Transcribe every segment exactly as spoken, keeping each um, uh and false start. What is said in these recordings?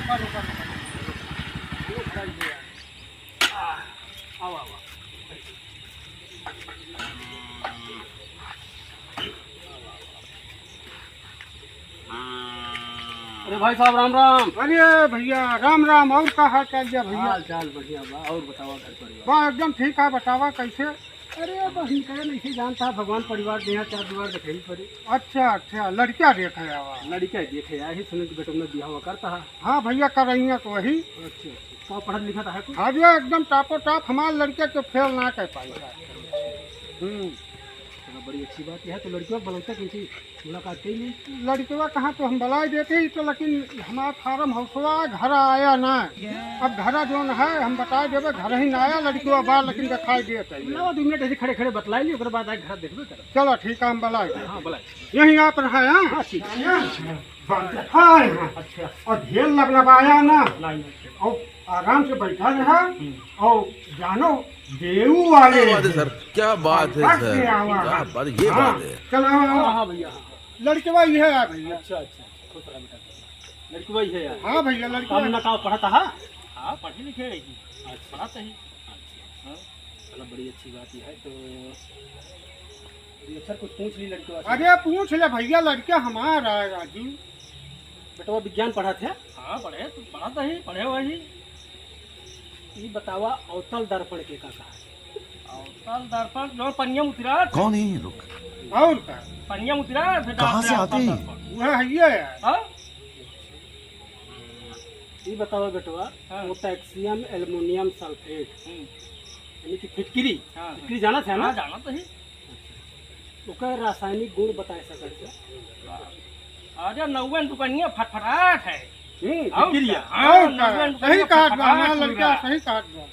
करो, करो, करो। आओ, आओ, आओ। अरे भाई साहब, राम राम। अरे भैया, राम राम। और का हाल चाल बा भैया? हाल चाल बढ़िया बा। और बतावा, घर परिवार? बा, एकदम ठीक है। बतावा कैसे? अरे बस, इनका नहीं से जानता है, भगवान परिवार देहा, चार दीवार देखे ही पड़ी। अच्छा अच्छा, लड़का देखे आवा। लड़का देखे आया ही, सुने कि बेटवा में बियाह करता है। हाँ भैया, करइया तो वही। अच्छा अच्छा, का पढ़त लिखत है कुछ? हाँ भैया, एकदम टापो टाप। हमार लड़का के फेल ना कर पाई। हम्म। चलो, बड़ी अच्छी बात है। तो लड़कियों को बुलाते किनसे मुलाकात कइली? लड़कवा कहाँ तो हम बुलाए देते ही तो, लेकिन हमार फार्म हाउसवा घर आया ना। अब घर जौन है, हम बताए देबे, घर ही ना आया, लड़कवा बाहर लेकिन दिखाई देत है। ना, दो मिनट ऐसे खड़े खड़े बतलाई ली, ओकर बाद आए घर देखबे करब। चलो ठीक है, हम बुलाए देते। हाँ, बुलाए। यहीं आप रहा है, हाँ? हाँ, ठीक है। हाँ, हाँ। अच्छा। और ढेर लबलबाया ना। नहीं, नहीं। और आराम से बैठा रहा। हम्म। और जानो, देऊ वाले क्या बात है सर, हैं। क्या बात है और सर, से आवा। क्या बात, ये हाँ, बात है। चल, आवा, आवा। हाँ, हाँ भैया, हाँ। लड़कवा ही है यार भैया। अच्छा, अच्छा, अच्छा, खुश रहा बेटा, खुश रहा। लड़कवा ही है यार। हाँ भैया, लड़कवा हम है। ना का पढ़त हा? हाँ, पढ़े लिखे है जी। अच्छा। पढ़त ही। अच्छा। हाँ, चलो, बड़ी अच्छी बात ये है। तो ये सर, कुछ पूछ ली लड़कवा से। अरे, पूछ ले भैया, लड़का हमारा है राजू। बेटवा विज्ञान पढ़त है? हाँ, पढ़े तो पढ़त ही, पढ़े हुए ही। ई बतावा, अवतल दर्पण के का कहा है? अवतल दर्पण जो पनिया में उतरत। कौन है ये लोग? और का? पनिया में उतरत, कहाँ से आते हैं? दर्पण। वह है ये यार। हाँ? ई बतावा बेटवा, हाँ। Potassium aluminium sulphate, हम्म। यानी कि फिटकिरी, हाँ, हाँ। फिटकिरी जानत है ना? हाँ, जानत ही। ओकर रासायनिक गुण बताए सकत है? अरे नौवन दुकनिया फटफटाट है। हम्म, और फिटकिरिया। का? हाँ, और का? नौवन दुकनिया सही कहत बा, फटफटाट हमार लड़का पूरा। सही कहत बा।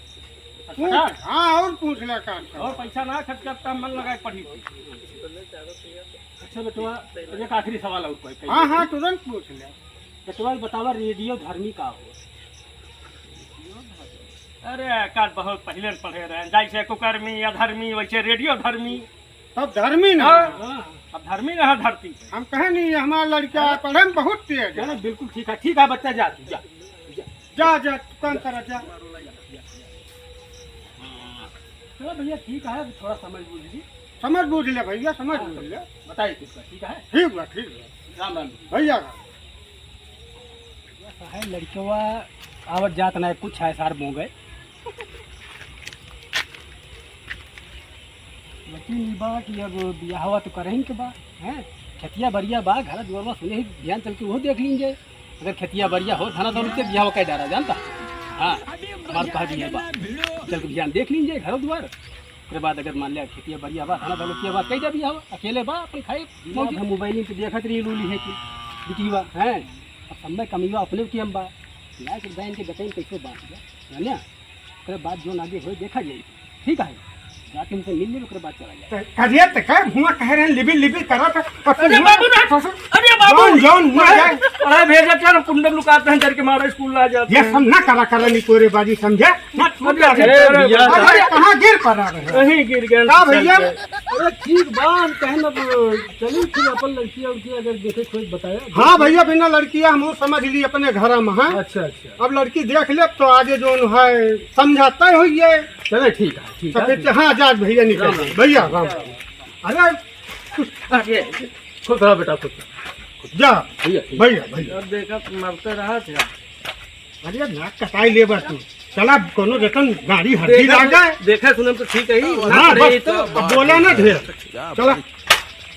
फटफटाट। पूछ, हाँ, और पूछ ले का? और पैसा ना खर्च करता, मन लगा के पढ़ी। अच्छा बेटवा, एक आखिरी सवाल और कोई, कोई हाँ, हाँ, तुरंत पूछ ले। बेटवा, बतावा, रेडियो धर्मी का हो? अरे, का बहुत पहिले पढ़े रहे, जैसे कुकर्मी या धर्मी, वैसे रेडियो धर्मी। तब धर्मी ना। हाँ। हाँ। अब धर्मी ना है धरती पे। हम कहे नहीं, हमारा लड़का हाँ। पढ़े में बहुत तेज है। चलो, बिल्कुल ठीक है, ठीक है बच्चा, जा तू, जा, जा। जा, जा, दुकान पर जा। चलो भैया, ठीक है, अभी थोड़ा समझ बूझ ली। समझ बूझ ले भैया, समझ हाँ, बूझ ले। बताइए किसका, ठीक है? ठीक बा, ठीक बा। राम राम। भैया राम। ऐसा है, लड़कवा आवत जात ना है, कुछ है सार बोंगे। लेकिन ई बा कि अब बियाहवा तो करहिन के बा, हैं? खेतिया बरिया बा, घर दुआरवा सुने ही बिहान चल के वो देख लीन जाए। अगर खेतिया बरिया हो, धना दौलत के बियाहवा कह डारा, जानता? हाँ, हमार कह दिए बा। चल के बिहान देख लीन जाए, घर दुआर। ओकरे बाद अगर मान लिया खेतिया बरिया बा, धना दौलत के बात कह दे बियाहवा, अकेले बा, अपन खाए, मौज। हम मोबाइल पे देखत रही लूली है कि बिटिया, हैं? अब सब में कमिया अपने की हम बा। लाए के बहन के बेटे में कैसे बात बा, जाने? ओकरे बाद जोन आगे होए, देखा जाई। ठीक है, जाके उनसे मिल ले, ओकरे बाद चला जाए। त-, अरे, त का हुआ कह रहे हैं, लिबिर, लिबिर करत है, और अरे तुम बाबू रे, ससुर, अरे बाबू। जौन, जौन हुआ अरे, जाए। अरे भेजा, चल, कुंडम लुकाते हैं, डर के मारे स्कूल ना जाते ये हैं। सब ना करा, करा नहीं कोरे बाजी, समझे? ना, अरे, अरे, अरे, भैया। अरे, कहाँ गिर पड़ा रहे? कहीं गिर गए, का भैया? चल के। अरे, ठीक बात, कहे ना, चलिए, फिर अपन लड़की, उड़की अगर देखे, कोई बताया? हाँ भैया, बिना लड़किया हम समझ ली अपने घर में, हाँ? अच्छा, अच्छा। अब लड़की देख ले तो आगे जोन है समझा तय होइ जाए। चले, ठीक है, ठीक तो है। फिर हाँ, जा भैया निकल। राम राम। भैया, राम राम। अरे, अरे, खुश रहा बेटा, खुश रहा। जा, भैया, ठीक। भैया, भैया। अब देखा, मरते रहा थे। अरे, नाक कटाई ले बस तू। चला, कोनो जतन गाड़ी हड्डी देखे, लाग जाए। देखे सुने तो ठीक है ही। हाँ, ना बस, पड़े तो अब बोला ना ढेर। चला।